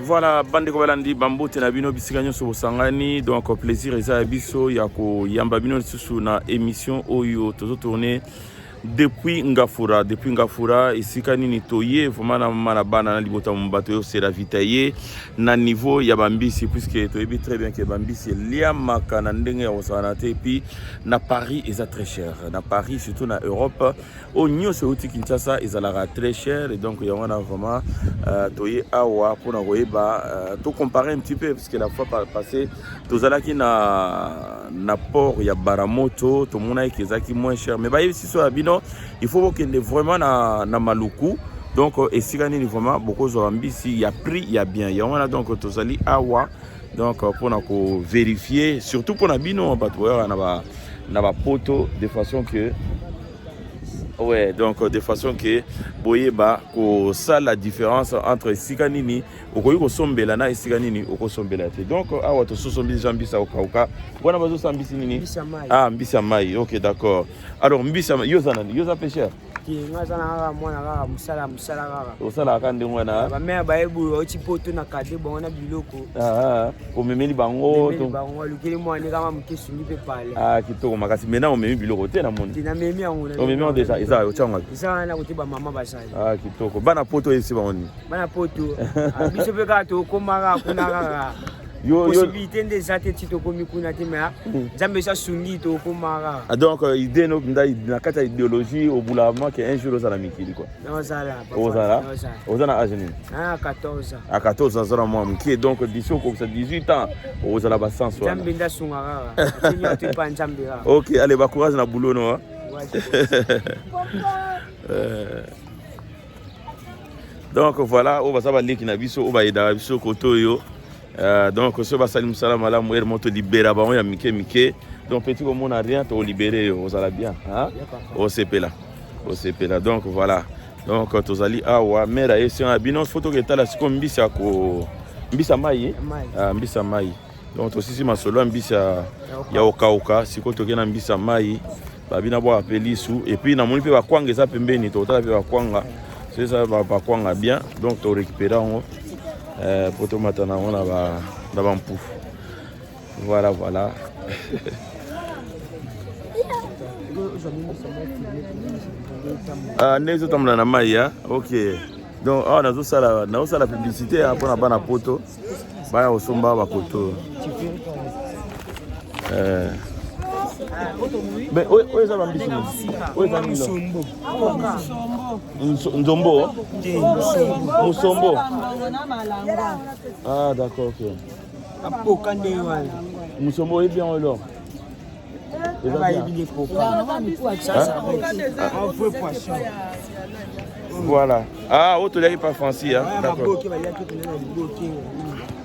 Voilà, bandeko balandi bambote na bino bisika nyonso bosangani. Donc plaisir eza ya biso ya koyamba bino lisusu na émission oyo tozotourne depuis Ngafura. Depuis Ngafura, esika nini toye vraiment na mama na bana na libota bato oyo se ravitailler na niveau ya bambisi, puisque toyebi très bien que bambisi eliamaka na ndenge ya kosakana te. Et puis na Paris eza très cher, na Paris surtout na Europe oyo nyonso euti Kinshasa ezalaka très cher. Et donc yango wana vraiment toye awa mpona koyeba, tocomparer un petit peu, parce que la fois passée tozalaki na port ya Baramoto, tomonaki ezalaki moins cher, mais bayebisi so ya bino il faut bokende vraiment na Maluku. Donc esika nini vraiment bokozwa mbisi ya prix ya bien. Yango wana donc tozali awa donc mpona kovérifier, surtout mpona bino bato boyaka na bapoto, de façon que, ouais, donc de façon que boyeba kosala différence entre esika nini okoki kosombela na esika nini okosombela te. Donc awa tososombi deja mbisi ya kokauka wana. Bazosala mbisi nini? Ah, mbisi ya mai, ok, d'accord. Alors mbisi ya yo oza nani? Yo oza pêcheur? Nga aza na kaka mwana, kaka mosala, mosala kaka. Osalaka ndenge wana? Bamere bayebi bauti poto na kade bango na biloko. Ah, omemeli bango? Bango alukeli mwana kaka moke, esungi mpe pale. Ah, kitoko makasi. Maintenant omemi biloko te, namoni. Namemi yango. Omemi yango déjà? Eza otiango? Eza wana kote bamama basali. Ah, kitoko. Bana poto oyebisi bango nini? Bana poto, biso mpe kaka tokóma kaka kuna kaka. Possibilité nde eza te ti tokomi kuna te, mais Nzambe esi asungi, tokóma kaka. Donc idée no na kati ya idéologie obula vraiment que un jour ozala mikili quoi? Ozala. Ozala. Oza na âge nini? Ah, 14 ans. À 14 ans, aza na mwa moke. Donc d'ici okokisa 18 ans, ozala basanse wana. Nzambe nde asunga kaka, atini to epa Nzambe kaka. Ok, allez, bacourage na boulot no. Donc voilà, oyo baza baleki na biso oyo bayedaka biso kote oyo. Donc soki basali mosala malamu, ere mo tolibera bango ya mike mike. Donc petit, komona rien, tolibere yo, ozala bien, osepela, osepela. Donc voilà, donc tozali awa, mare ayesi na bino fo toketala sikoyo mbisi ya ko mbisi ya mai, mbisi ya mai. Donc tosisi masolo ya mbisi ya okauka, sikoyo tokei na mbisi ya mai. Babina bwaka mpe lisu. Et puis namoni mpe bakwanga eza pembeni, tokotala mpe bakwanga so eza bakwanga bien. Donc torécupérer yango po tomata na yango na bampufu. Voilà. Ah, nde ezotambola na mai ya, ok. Donc awa nazosala publicité mpona bana poto baya kosomba bakoto. Mais oyo eza bambisi, oyo eza nini? Nzombo, musombo. Ah, d'accord, ok. Apoka nde wana. Musombo, oyebi yango eloko? Bayebi nde poka, un vrai poisson. Voilà. Ah, oyo toliaki pa Francis, hein? Maboke baliaki mpena na liboke.